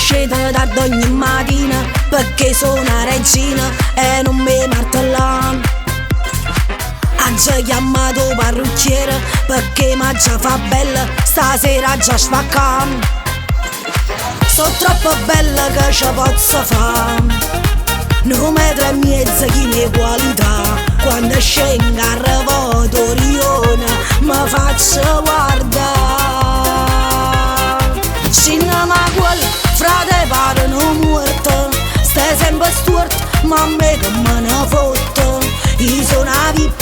sceto tardi ogni mattina perché sono una regina e non mi martellano. Aggia chiamato 'o parrucchiere perché m'aggia fa bella, stasera aggia spaccà. So troppo bella che ce posso fa. Nu metro e mezzo chino 'e qualità. Quando scendo arrevoto 'o rione me faccio guardà. Cinema quel frate pare nu muorto. Stai sempre stuorto, ma a me che me ne fotte. Io sono una vip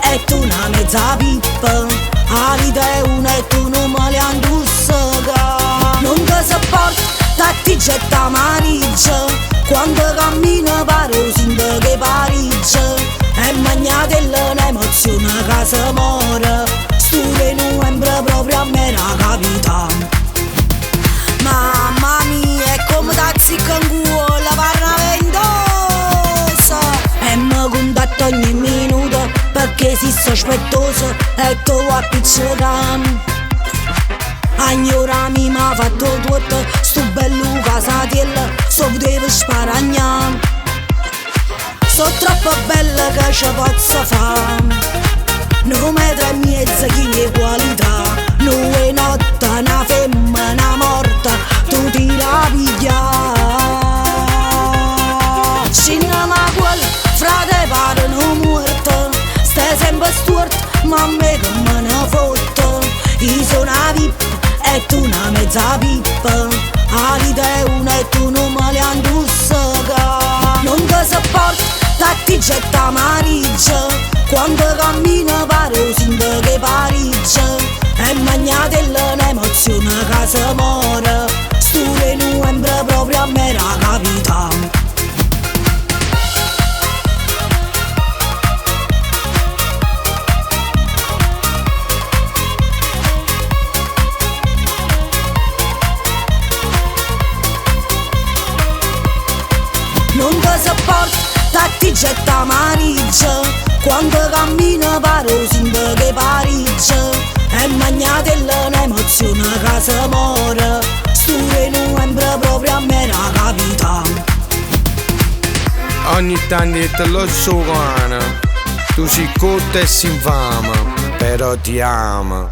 e tu una mezza pippa. 'A vita è una e tu nun me l'hai 'ntussecà. Nun te sopporto, t'attiggia e t'amariggia. Quando cammina pare 'o sindaco 'e Parigi. E magnatella un'emozione che si more. Stu novembre proprio a me era capità. Mamma mia, e come t'azzicca 'ncuollo, pare 'na ventosa. E mi contatta ogni minuto perché sei sospettoso e tu vuoi appiccicà. Agnora mi m'ha fatto tutto, sto bello casatiello, so potevo sparagnare. So troppo bella che ce posso fa. Nu metro e mezzo chino 'e qualità. Nu 'e notte, una femmina morta, tu ti la piglia. Cinema quel frate pare nu muorto. Stai sempre stuorto, ma a me che me ne fotte. Io sono una vip e tu una mezza pippa. 'A vita è una e tu nun me l'hai 'ntussecà. Nun te sopporto, t'attiggia e t'amariggia. Quando cammina pare 'o sindaco 'e Parigi. E magnatella un'emozione che si more. Stu novembre proprio a me era capità. Nun te sopporto, t'attiggia e t'amariggia. Quando cammina pare 'o sindaco 'e Parigi. E magnatella un'emozione che si more. Stu novembre proprio a me era capità. Ogni tanto te lo so cane, tu sei corta e si infame, però ti amo.